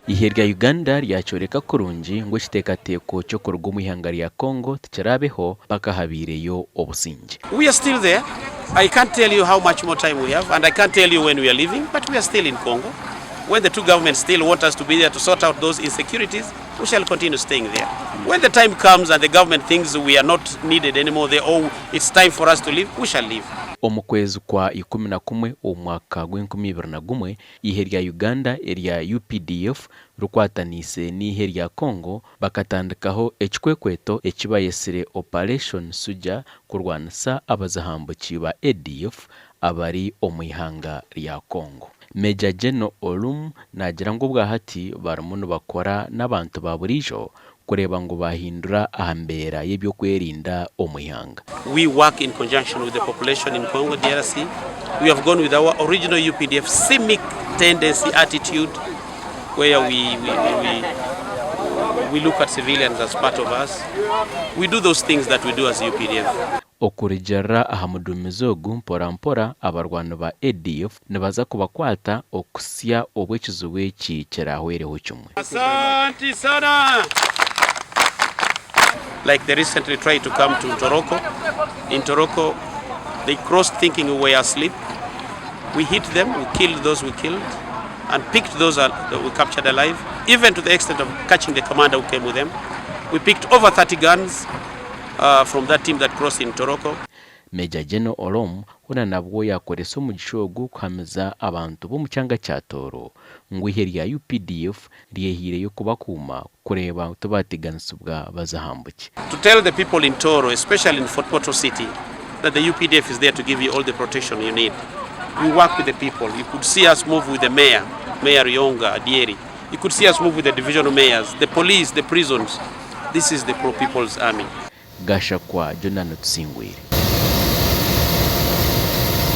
Eihe rya Uganda ryakyoreka kurungi ngu ekiteekateeko ky'okuruga omu ihanga rya Congo tikiraabeho mpaka habaireyo obusingye. We are still there, I can't tell you how much more time we have and I can't tell you when we are leaving but we are still in Congo. When the two governments still want us to be there to sort out those insecurities, we shall continue staying there. When the time comes and the government thinks we are not needed anymore, they oh, it's time for us to leave, we shall leave. Omu kwezi kwa 11 omu mwaka gw'enkumi ibiri na gumwe, eihe rya Uganda erya UPDF rikwataniise n'eihe rya Congo bakatandikaho ekikwekweto eki bayetsire Operation Suja kurwanisa abazahambuki ba ADF abari omu ihanga rya Congo. Major General Olum naagira ngu obwahati barimu nibakora n'abantu ba buriijo kureeba ngu baahindura aha mbeera y'eby'okwerinda omu ihanga. We work in conjunction with the population in Congo DRC. We have gone with our original UPDF CIMIC tendency attitude where we, we, we, we look at civilians as part of us. We do those things that we do as UPDF. Okurugiirira aha muduumizi ogu, mpora mpora abarwani ba ADF nibaza kubakwata okuhitsya obu ekizibu eki kirahwereho kimwe. Asanti sana. Like they recently tried to come to Ntoroko. In Ntoroko, they crossed thinking we were asleep. We hit them, we killed those we killed, and picked those that we captured alive, even to the extent of catching the commander who came with them. We picked over 30 guns from that team that crossed in Ntoroko. Major General Olom hoona nabwo yaakoresa omugisha ogu kuhamiza abantu b'omu kyanga kya Tooro ngu eihe rya UPDF ryehaireyo kubakuuma kureeba ngu tibaateganisibwa baza aha mbuki. To tell the people in Tooro, especially in Fort Portal city, that the UPDF is there to give you all the protection you need. We work with the people. You could see us move with the mayor, Mayor Ruyonga Adyeri. You could see us move with the divisional mayors, the police, the prisons. This is the pro-people's army. Gashakwa Jonah Tusingwire.